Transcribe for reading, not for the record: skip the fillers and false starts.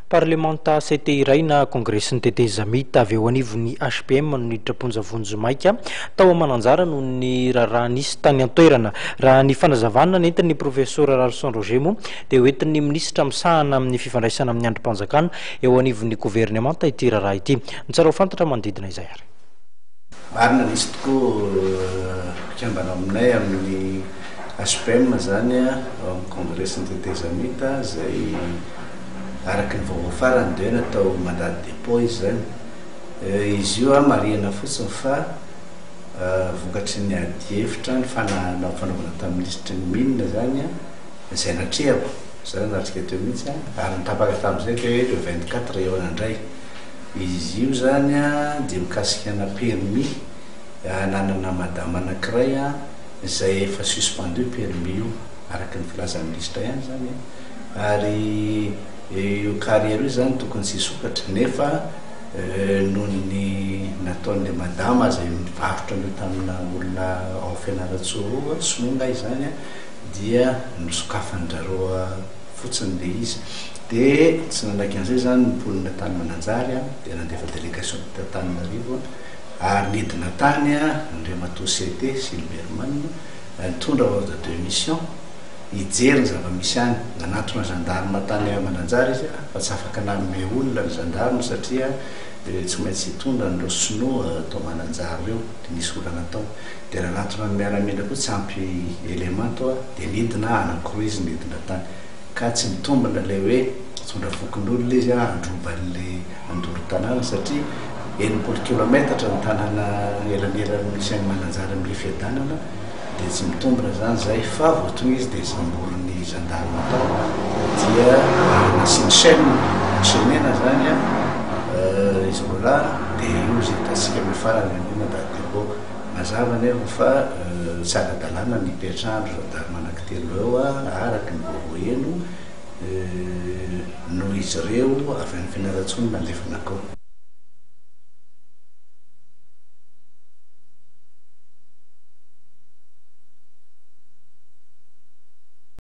Parlemanta CT iray na Kongresin'ny Tetezamita avy eo anivon'ny HPM no niditra am-ponja vonjimaika tao Mananjara noho ny raharaha nisy tany an-toerana. Raha ny fanazavana nentin'ny Profesora Ralison Roger moa dia hoentin'ny minisitra misahana amin'ny fifandraisana amin'ny andrim-panjakana eo anivon'ny governemanta ity raharaha ity. Ny tsara ho fantatra manodidina izay ary. Marina nisy tokoa mpikambana aminay amin'ny HPM izany ao amin'ny Kongresin'ny Tetezamita izay Araka ny vaovao farany dia hoe natao mandat de dépôt izy izany. Izy io marihina fotsiny fa vokatry ny adihevitra nifanaovana tamin'ny minisitry ny mines izany izay natrehako, izaho nanatrika teo mihitsy ary ny tapaka tamin'izay dia hoe le 24 hihaona indray. Izy io izany dia mikasika ana permis ananana madama anankiray izay efa suspendu permis io araka ny filazan'ny minisitra ihany izany. Ary io carrière io zany tokony tsy hisokatra nefa noho ny nataon'le madama izay nivarotra an'io tamina olona ao Fianarantsoa roa, sinoa nga izany an, dia nosokafan-drareo fotsiny le izy. De tsy nanaiky an'izay zany ny mponina tany Mananjary an, dia nandefa délégation teto Antananarivo an, ary nidina tany an Andriamatoa CT Silberman nitondra ordre de mission, hijery ny zava-misy any. Nanatona gendarme tany Mananjary izy fa tsy afaka nanome olona ny gendarme satria tsy maintsy hitondra an'ireo sinoa tao Mananjary ireo dia nisy olana tao. Dia nanatona ny miaramila koa tsy ampy élément toa dia nidina anankiroa izy nidina tany. Ka tsy mitombina ilay hoe hitondra fokonolona izy handroba an'ilay handoro tanàna satria 60 kilometatra ny tanàna elanelan'ny misy an'i Mananjary amin'ilay Fiadanana. Dia tsy mitombina izany izay fa vao tonga izy dia samborin'ny gendarme tao dia nasiany chaine, enchaîner-na izany an, izy roa lahy dia io izay hitantsika amin'ny farany hoe mandat de dépôt. Mazava anefa fa tsy ara-dalàna ny hipetrahan'ireo gendarme anankitelo ireo araka ny vaovao heno noho izy ireo avy any Fianarantsoa no nalefa nankao.